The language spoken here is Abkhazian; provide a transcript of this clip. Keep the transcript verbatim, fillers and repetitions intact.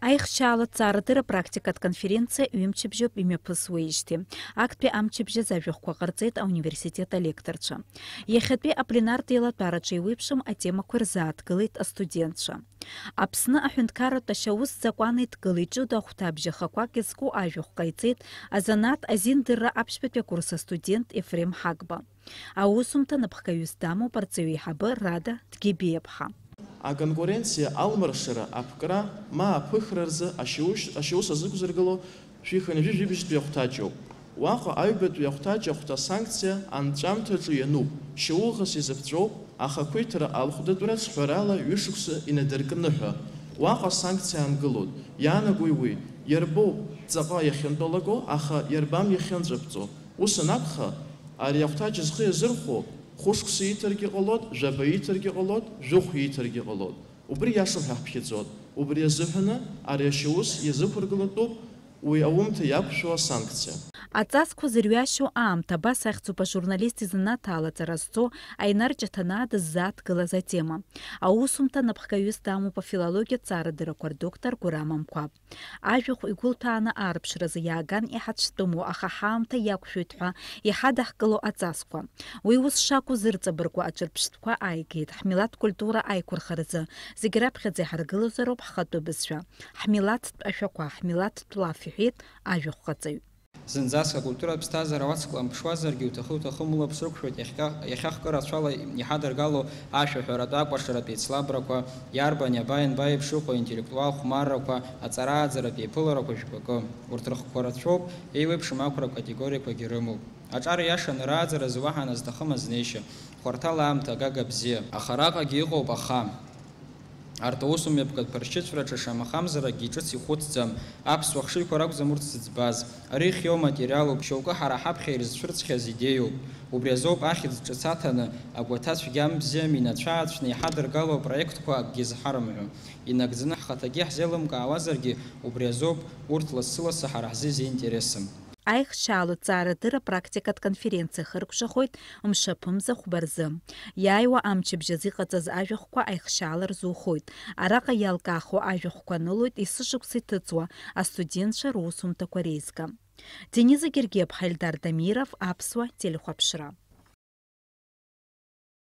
Аихшьаала ҭҵаарадырра практикатә конференциа ҩымчыбжьоуп имҩаԥысуеижьҭеи. Актәи амчыбжь азы ажәахәқәа ҟарҵеит ауниверситет алекторцәа. Иахьатәи апленартә еилатәараҿы еиуеиԥшым атемақәа ирзааҭгылеит астудентцәа. Аԥсны аҳәынҭқарратә ашьаус закәан еидкыла иҷыдоу ахәҭабжь ахақәак иазку ажәахә ҟаиҵеит азанааҭ азиндырра аԥшьбатәи акурс астудент Ефрем Ҳагба. Аусумҭа напхгаҩыс дамоуп арҵаҩы еиҳабы Рада Дгьебиаԥҳа. Аконкуренциа алмаршара аԥкра ма аԥыхра рзы ашьаушь-, ашьаус азықәзыргыло шәихынҩажәи жәибжьтәи ахәҭаҷоуп. Уаҟа аҩбатәи ахәҭаҷ ахәҭа санкциа анҵәамҭаҿы иануп, шьаухас изыԥҵәоуп, аха ақәиҭра алхәдатәра ацәҳәарала ҩышықәса инадыркны ҳәа. Уаҟа санкциа аангылоит. Иаанагои уи? Иарбоуп ҵаҟа иахьынтәалаго, аха иарбам иахьынҵәаԥҵәо? Ус анакәха, ари ахәҭаҷ зхы иазырхәо, хәышықәса ииҭаргьы ҟалоит, жәаба ииҭаргьы ҟалоит, жәохә ииҭаргьы ҟалоит. Убри иашам ҳәа ҳԥхьаӡоит. Убри азыҳәаны ари ашьаус иазықәыргылатәуп уи аумҭа иақәшәо асанкциа. Аҵасқәа зырҩашьоу аамҭа абас ахьӡуп ажурналист изанааҭ алаҵара зҵо Аинар Ҷаҭанаа дыззааҭгылаз атема. Аусумҭа напхгаҩыс дамоуп афилологиатә ҵаарадыррақәа рдоктор Гәырам Амқәаб. Ажәахә игәылҭәааны аарԥшразы иааган иҳацәтәымуа, аха ҳаамҭа иақәшәоит ҳәа иҳадаҳкыло аҵасқәа. Уи ус шакәу зырҵабыргуа аҿырԥштәқәа ааигеит, ҳмилаҭ культура аиқәырхаразы зегь раԥхьаӡа иҳаргылозароуп ҳхатәы бызшәа, ҳмилаҭтә ашәақәа, ҳмилаҭтә лаф, иҳәеит ажәахәҟаҵаҩ. Зынӡаск акультуратә ԥсҭазаара уацкламԥшуазаргьы, уҭахы-уҭахым улаԥш ықәшәоит иахьа-, иахьа хкы рацәала иҳадыргало ашәаҳәаратә, акәашаратә еицлабрақәа, иарбан, иаба, ианба еиԥш иҟоу аинтеллектуал хәмаррақәа, аҵара-ааӡаратә еиԥыларақәа жәпакы. Урҭ рыхқәа рацәоуп, еиуеиԥшым ақәрақәа категориақәагьы рымоуп. Аҿар иашаны рааӡаразы уаҳа назҭахым азнеишьа, хәарҭала аамҭа, агага бзиа. Аха араҟагьы иҟоуп аха. Арҭ аусмҩаԥгатә ԥыршьыцәраҿы шамахамзаракгьы ҿыц ихәыцӡам, аԥсуа хшыҩқәа ракәӡам урҭ зыӡбаз. Ари хиоу материалуп, шьоукы ҳара ҳаԥхьа ирызцәырҵхьаз идеиоуп. Убри азоуп ахьӡ ҿыц аҭаны, агәаҭа цәгьам бзиам инацәаацәны иҳадыргало апроектқәа акгьы зҳарымҳәо. Инагӡаны ҳхаҭагьы иаҳзеилымкаауазаргьы, убри азоуп урҭ лассы-лассы ҳара ҳзы изинтересым. Аихшьаала ҭҵаарадырра практикатә конференциа хыркәшахоит мшаԥымза хәба рзы. Иааиуа амчыбжь азы иҟаҵаз ажәахәқәа аихшьаала рзухоит. Араҟа иалкаахо ажәахәқәа анылоит есышықәса иҭыҵуа астудентцәа русумҭақәа реизга. Дениза Гергиаԥҳа, Ельдар Дамиров, Аԥсуа телехәаԥшра.